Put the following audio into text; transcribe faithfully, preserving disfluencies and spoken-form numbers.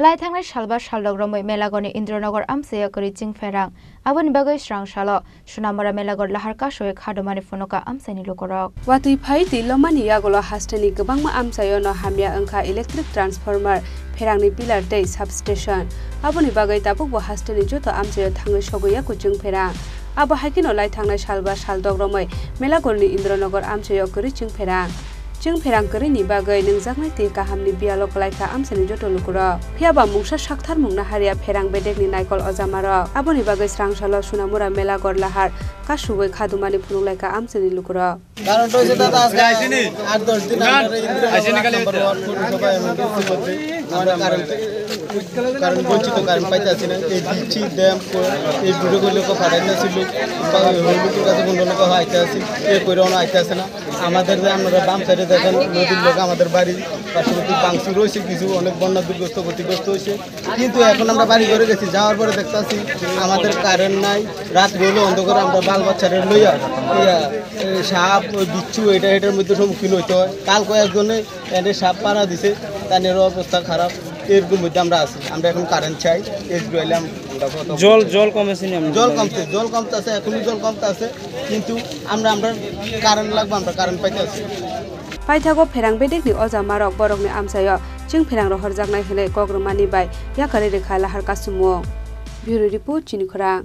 Lai thangnai salba saldok romwi Melagorni Indronagar amchaio kwrwi chwngpherang. Aboni bagwi srang salo Sonamura Melagor lahar kasui khadumani phunuka amchaini lukurok. Watwi phai twi lomani yagulo hasteni kwbangma amchaio no hamya wngkha electric transformer, pherangni pillar tei substation. Aboni bagwi tabukbo hasteni joto amchaio thangwi sogwi ya kuchung pherang. Abo hai kheno lai thangnai salba saldok romwi Melagorni Indronagar amchaio kwrwi chwngpherang. Chwngpherang kwrwini bagwi nungjaknai tei kahamni biyalo kwlaikha amchaini joto lukurok. Phiyaba mungsa saktharmung naharya pherang bedekni naikol ojamarok. Aboni bagwi srang salo Sonamura Melagor lahar kasugwi khadumani phunuk laikha amchaini lukurok. Current হয়েছে দাদা আজকে আট দশ দিন আমরা Indira number ward পৌরসভা এমএনডিসি মধ্যে আমরা কারেন্ট কারেন্ট বঞ্চিত, কারেন্ট পাইতে আসি না। এই দিচ্ছি ড্যাম এই ভিডিও গুলো পাঠাইতে আসি লোক, লোকের কাছে বন্ধু লোক আইতে আসি, এ করে ওনা আইতে আসে না। আমাদের যে আপনারা বাম সাইডে দেখেন, নদীর লোক আমাদের বাড়ি পার্শ্ববর্তী ভাঙচুর হয়েছে, কিছু অনেক বন্যা দুর্গ্রস্ত ক্ষতিগ্রস্ত হয়েছে। কিন্তু এখন আমরা বাড়ি ঘরে গেছি, যাওয়ার পরে দেখতাছি আমাদের কারেন্ট নাই। রাত হইলে অন্ধকারে আমরা বাল বাচ্চারে লইয়া, ইয়া, এই সাপ, ওই বিচ্ছু, এটা এটার মধ্যে সম্মুখীন হইতে হয়। কাল কয়েকজনে এনে সাপ পাড়া দিছে, তাদের অবস্থা খারাপ। এরকম মধ্যে আমরা আছি, আমরা এখন কারেন্ট চাই। এসবি আইলে আমরা কত জল, জল কমেছে নি আপনাদের জল বাড়ি? কমছে, জল কমতে আছে, এখনো জল কমতে আছে, কিন্তু আমরা, আমরা কারেন্ট লাগবে, আমরা কারেন্ট পাইতে আছি। Paithago pherang bedekni ojamarok borokni amchaio chwngpherang rohorjaknai hwnwi kok rwmani bai yakarwi rwkha lahar kasumung. Bureau Report, Chini Khorang.